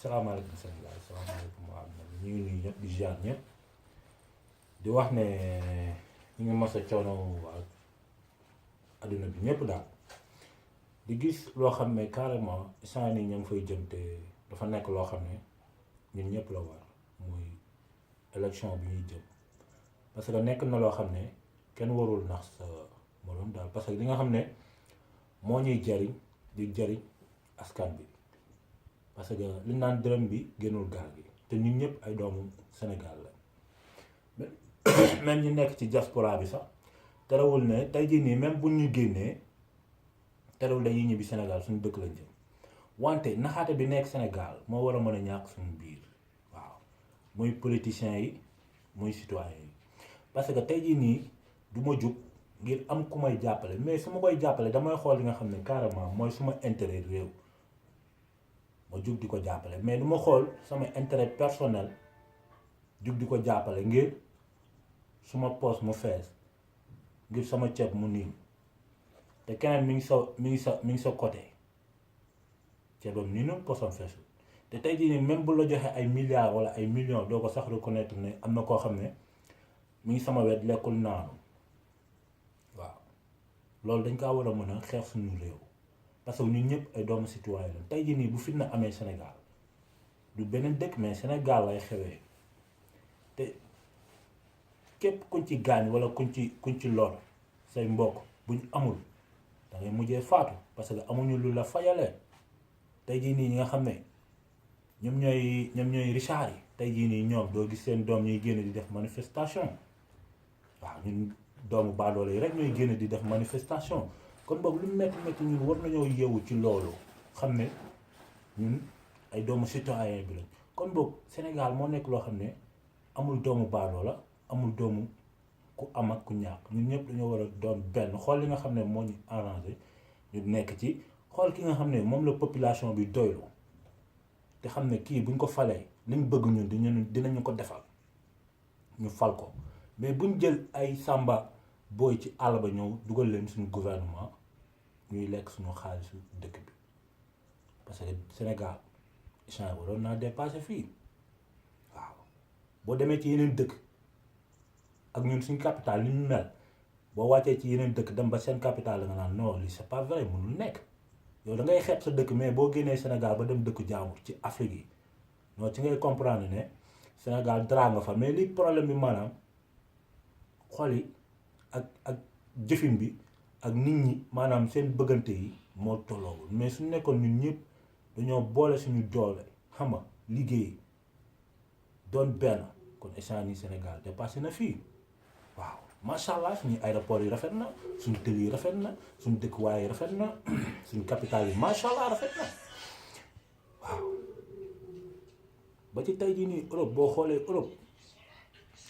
salaamaaleykum Sénégal salaamaaleykum waa ñu ngi nuyu ñëpp di ziar ñëpp di wax ne ñu ngi mos a coono waa adduna bi ñëpp daal di gis loo xam ne carrément saa ni ña ngi fay jëm te dafa nekk loo xam ne ñun ñëpp la war muy élection bi ñuy jëm parce que nekk na loo xam ne kenn warul nax sa morom daal parce que li nga xam ne moo ñuy jariñ di jariñ askan bi. parce que li naan dërëm bi génnul gaal gi te ñun ñëpp ay doomu Sénégal la même ñu nekk ci diaspora bi sax terewul ne tey jii nii même bu ñu génnee terewul dañuy ñibbi Sénégal suñu dëkk lañ jëm wante naxaate bi nekk Sénégal moo war a mën a ñàkk suñu biir waaw muy politiciens yi muy citoyens yi parce que tey jii nii du ma jug ngir am ku may jàppale mais su ma koy jàppale damay xool li nga xam ne carrément mooy suma intérêt réew. ma jug di ko jàppale mais du ma xool sama intérêt personnel jug di ko jàppale ngir suma poos mu fees ngir sama ceeb mu niin te keneen mi ngi sa côté ceebam niinu poosam feesul te tey jii nii même bu la joxee ay milliards wala ay millions doo ko sax reconnaître ne am na koo xam ne mi ngi sama wet lekkul naanu waaw loolu dañ kaa war a mën a xeex suñu réew. parce que ñun ñëpp ay doomu citoyen la tey jii nii bu fitna amee Sénégal du beneen dëkk mais Sénégal lay xewee te képp kuñ ci gaañ wala kuñ ci lor say mbokk buñ amul da ngay mujjee faatu parce que amuñu lu la fayalee tey jii nii ñi nga xam ne ñoom ñooy Richard yi tey jii nii ñoom doo gis seen doom ñuy génn di def manifestation waaw ñun doomu baadoole yi rek ñooy génn di def manifestation. kon boog lu metti metti ñun war nañoo yeewu ci loolu xam ne ñun ay doomu citoyen bi lañ kon boog Sénégal moo nekk loo xam ne amul doomu baadoo la amul doomu ku am ak ku ñàkk ñun ñëpp dañoo war a doon benn xool li nga xam ne moo ñu arrangé ñu nekk ci xool ki nga xam ne moom la population bi doylu te xam ne kii buñ ko falee liñ bëgg ñun dinañu ko defal ñu fal ko mais buñ jël ay sàmba booy ci àll ba ñëw dugal leen suñu gouvernement ñuy lekk suñu xaalisu dëkk bi parce que Sénégal échange waroon naa dépassé fii waaw boo demee ci yeneen dëkk ak ñun suñu capital ni ñu mel boo wàccee ci yeneen dëkk dem ba seen capital la nga naan non lii c'est pas vrai mënul nekk yow da ngay xeeb sa dëkk mais boo génnee Sénégal ba dem dëkku jàmbur ci Afrique yi non ci ngay comprendre ne Sénégal dara nga fa mais li problème bi maanaam xol yi ak jëfin bi ak nit ñi maanaam seen bëggante yi moo tolloowul mais su nekkoon ñun ñëpp dañoo boole suñu doole xam nga liggéey doon benn kon échange yi Sénégal dépassé na fii waaw macha allah suñu aéroport yi rafet na suñu tël yi rafet na suñu dëkkuwaay yi rafet na suñu capital yi macha allah rafet na waaw ba ci tey jii nii Europe boo xoolee Europe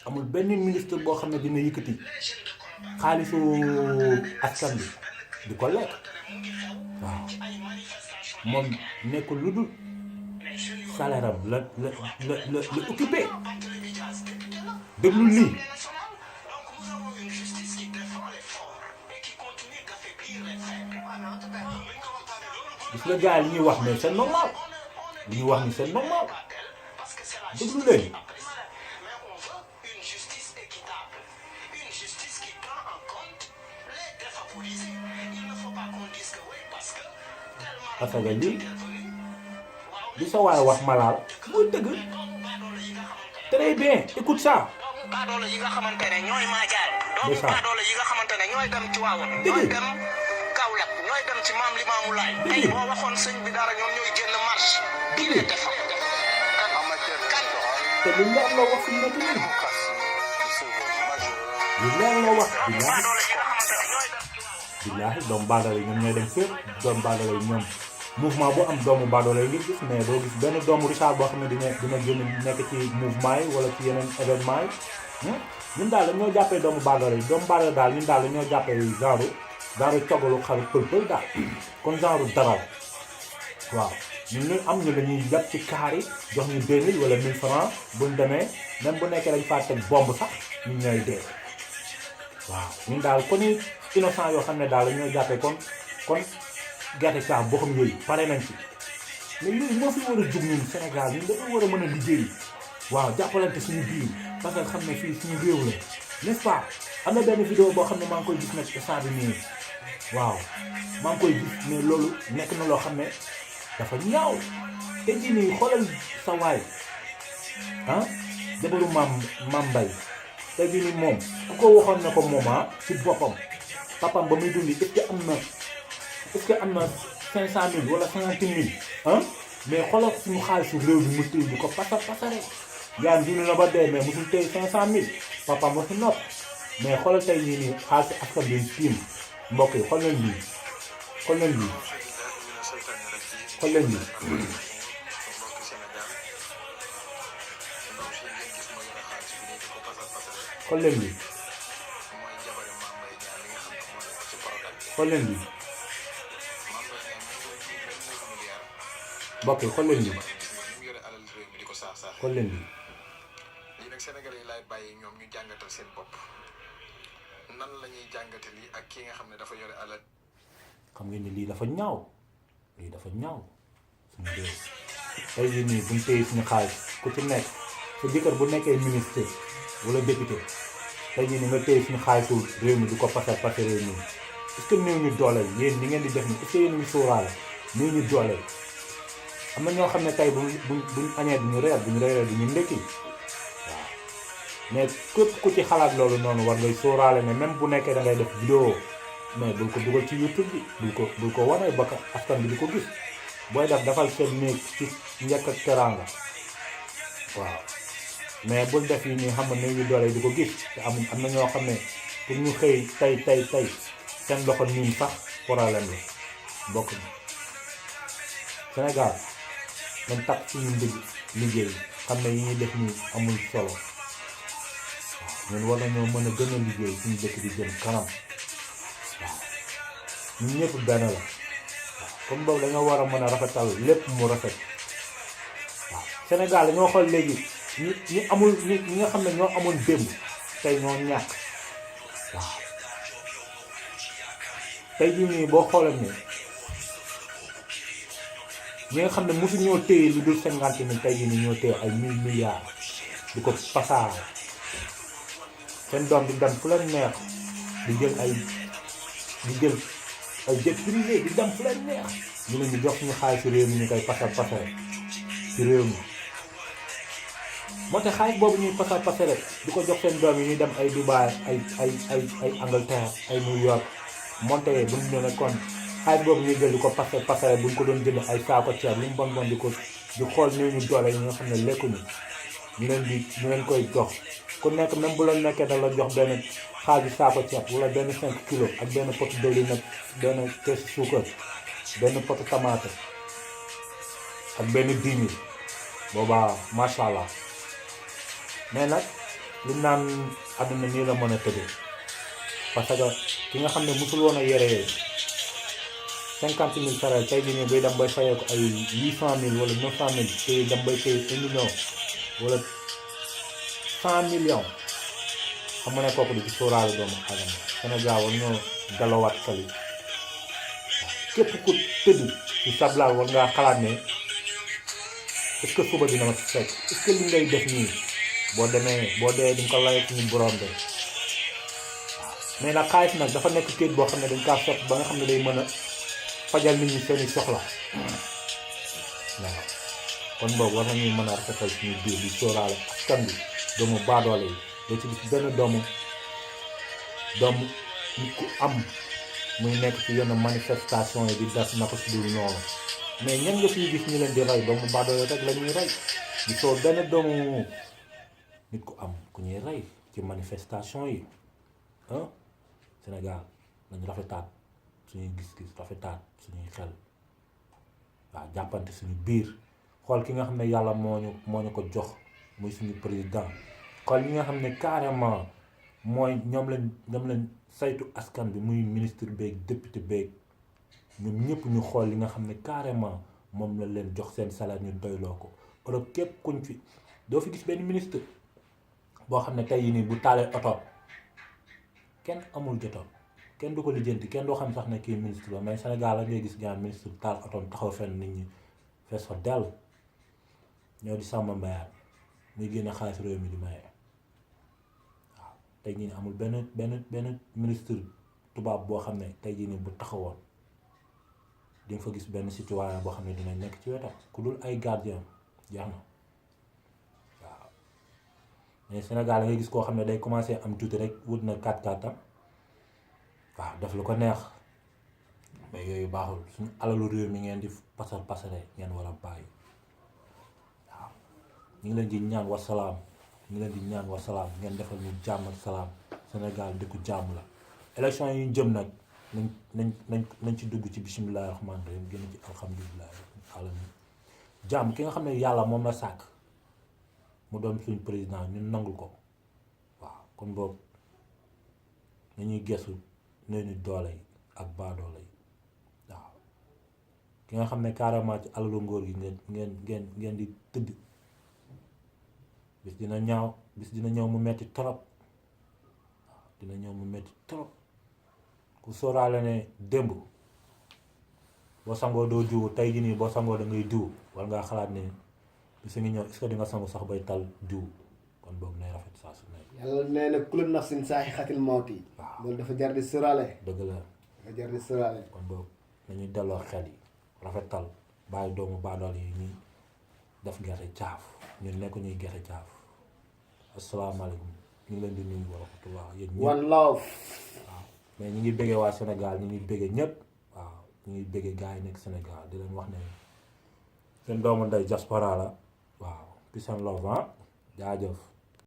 amul benn ministre boo xam ne dina yëkkati xaalisu askan bi di ko lekk waaw moom nekkul lu dul salaire am la occupé déglu lii gis nga gars yi li ñuy wax mais c'est normal li ñuy wax ni c'est normal déglu leen parce que li sa waay wax malaal muy dëgg très bien écoute ça. doomu baadoolo yi nga xamante ne ñooy maajaal. doomu baadoolo yi nga xamante ne ñooy dem ci waawoon. ñooy dem Kaolack ñooy dem ci maam Limaamu Laay. tey boo waxoon sëñ bi dara ñoom ñooy génn marche. dëgg la defar kan te lu leer la wax fi mu nekk nii lu leer la wax billaahi doomu baadoolo yi ñoom ñooy dem fépp doomu baadoolo yi ñoom mouvement bu am doomu baadoolo yi ngi gis mais doo gis benn doomu Richard boo xam ne dina génn nekk ci mouvement yi wala ci yeneen événement yi ñun daal dañoo jàppee doomu baadoolo yi doomu baadoolo daal ñun daal dañoo jàppee genre cogalu xaru pël daal kon genre daraw waaw ñun ñu am ñu la ñuy jàpp ci kaar yi jox ñu 2000 wala 1000 francs buñ demee même bu nekkee dañ faa teg bomb sax ñun ñooy dee waaw ñun daal kon ni innocent yoo xam ne daal dañoo jàppee kon gerte caaf boo xam yooyu pare nañ ci mais yooyu moo fi war a jug ñun Sénégal ñun dañoo war a mën a liggéey waaw jàppalante suñu biir parce que xam ne fii suñu réew la n'est-ce pas am na benn vidéo boo xam ne maa ngi koy gis nag instant bi nii waaw maa ngi koy gis mais loolu nekk na loo xam ne dafa ñaaw te jii nii xoolal sa waay ah jabaru maam Mbaye te jii nii moom ku ko waxoon na ko moom ci boppam papam ba muy dund est-ce que am na 500 000 wala 50 000 ah mais xoolal suñu xaalisu réew mi mu téye di ko pasare yaan dund na ba dee mais mosul téye 500 000 papam ma si nopp mais xoolal tey nii nii xaalisu askan bi tiim mbokk yi xool leen lii xool leen lii xool leen lii xool leen lii xool leen lii mbokk yi xool leen lii xool leen lii lii nag Sénégalais yi laay bàyyi ñoom ñu jàngatal seen bopp nan la ñuy jàngate lii ak ki nga xam ne dafa yore alal. xam ngeen ni lii dafa ñaaw suñu réew tey jii nii buñ téye suñu xaalis ku ci nekk sa jëkkër bu nekkee ministre wala député tey jii nii nga téye suñu xaalisu réew mi di ko pasar réew mi est-ce que néew ñu dooleel yéen li ngeen di def ni est-ce que yéen ñu sóoraale néew ñu dooleel am na ñoo xam ne tey buñ añee duñu reer duñu reeree duñu ndekki waaw mais képp ku ci xalaat loolu noonu war ngay sóoraale ne même bu nekkee da ngay def vidéo mais bul ko dugal ci YouTube bi bul ko wane ba askan bi di ko gis booy dafal seen néeg ci njëkk ak teraanga waaw mais bul def yi nii xam ne ñu doole di ko gis te am na ñoo xam ne pour ñu xëy tey seen loxo niin sax problème la bokk na Sénégal nañ takk suñu ndig liggéey xam ne yi ñuy def nii amul solo waaw ñun war nañoo mën a gën a liggéey suñu dëkk di jëm kanam waaw ñun ñëpp benn la waaw comme boobu dañoo war a mën a rafetal lépp mu rafet waaw Sénégal dañoo xool léegi ñi amul ñi nga xam ne ñoo amoon démb tey ñoo ñàkk waaw tey jii nii boo xoolee ne ñi nga xam ne mosu ñoo téye lu dul 50 000 tey jii nii ñoo téye ay 1000 milliards di ko pasaar seen doom di dem fu leen neex di jël ay jet privé di dem fu leen neex ñu leen di jox suñu xaalis ci réew mi ñu koy pasar ci réew mi moo tax xaalis boobu ñuy pasar rek di ko jox seen doom yi ñuy dem ay Dubaï ay Angleterre ay New York monte bu ñu ne kon xaalis boobu ñuy jël di ko pasare bu ñu ko doon jënd ay saako ceeb lu mu bon di xool néew ñu doole yi nga xam ne lekkuñu ñu leen koy jox ku nekk même bu la nekkee da la jox benn xaaju saako ceeb wala benn 5 kilos ak benn pot diwlin nag benn kees suukar benn pot tomate ak benn 10 000 boobaa macha allah mais nag li naan àdduna nii la mën a tëddee parce que ki nga xam ne mosul woon a yore 50 000 farel tey jii nii bay dem bay fayee ko ay 800 000 wala 900 000 tey dem bay fay 1 million wala 100 millions xam nga ne kooku di ci sóoraale doomu aadama Sénégal war ñoo dalawaat xel yi képp ku tëdd ci sablaal war ngaa xalaat ne est-ce que suba dina ma si fekk est-ce que li ngay def nii boo dee di nga ko layee suñu borom de mais nag xaalis nag dafa nekk kayit boo xam ne dañ kaa fekk ba nga xam ne day mën a fajal nit ñi seeni soxla waaw kon boobu war nañuy mën a rafetal suñu biir di sóoraale askan bi doomu baadoole yi doo ci gis benn doomu nit ku am muy nekk ci yenn manifestation yi di das naka si dul noonu mais ñan nga fiy gis ñu leen di rey doomu baadoole rek la ñuy rey di soo benn doomu nit ku am ku ñuy rey ci manifestation yi Sénégal nañ rafetaat suñuy gis-gis rafetaat suñuy xel waaw jàppante suñu biir xool ki nga xam ne yàlla moo ñu ko jox muy suñu président xool yi nga xam ne carrément mooy ñoom leen saytu askan bi muy ministre beeg député beeg ñoom ñëpp ñu xool li nga xam ne carrément moom la leen jox seen salaire ñu doyloo ko Europe képp kuñ fi doo fi gis benn ministre boo xam ne tey yi nii bu taalee oto kenn amul jotoon kenn du ko lijjanti kenn doo xam sax ne kii ministre la mais Sénégal la ngay gis ñaar ministre taal otoom taxaw fenn nit ñi fees fa dell ñoo di sàmm mbayaan muy génne xaalis réew mi di maye waaw tey jii amul benn ministre tubaab boo xam ne tey jii nii bu taxawoon di nga fa gis benn citoyen boo xam ne dina nekk ci wetam ku dul ay gardien jeex na waaw mais Sénégal ngay gis koo xam ne day commencé am tuuti rek wut na 4-4 am waaw def lu ko neex mais yooyu baaxul suñu alalu réew mi ngeen di pasare ngeen war a bàyyi waaw ñu ngi leen di ñaan wasalaam ngeen defal ñu jàmm ak salaam Sénégal dëkku jàmm la élection yi ñu jëm nag nañ ci dugg ci bisimilahi rahmaani rahim génn ci alhamdulilahi alamin jàmm ki nga xam ne yàlla moom la sàkk mu doon suñ président ñun nangul ko waaw kon boobu nañuy gestu neenu doole yi ak baadoole yi waaw ki nga xam ne carrément ci alalu ngóor gi ngeen di tëdd bis dina ñëw mu metti trop waaw dina ñëw mu metti trop ku sóoraale ne démb boo sangoo doo diw tey jii nii boo sangoo da ngay diw war ngaa xalaat ne bis ngi ñëw est-ce que di nga sangu sax bay tal diw kon boobu nay rafet saa su nekk. yàlla nee na kullu nafsin zaa'iqatul mawti. waaw loolu dafa jar di sóoraale. dëgg la dafa jar di sóoraale. kon boobu nañuy delloo xel yi rafetal bàyyi doomu baadool yi ñuy def gerte caaf ñun nekk ñuy gerte caaf asalaamaaleykum ñu ngi leen di nuyu wa rahmatullah yéen ñëpp. one love. mais ñu ngi bëggee waa Sénégal ñu ngi bëggee ñëpp waaw ñu ngi bëggee gars yi nekk Sénégal di leen wax ne seen doomu ndey diaspora la waaw peace and love jaajëf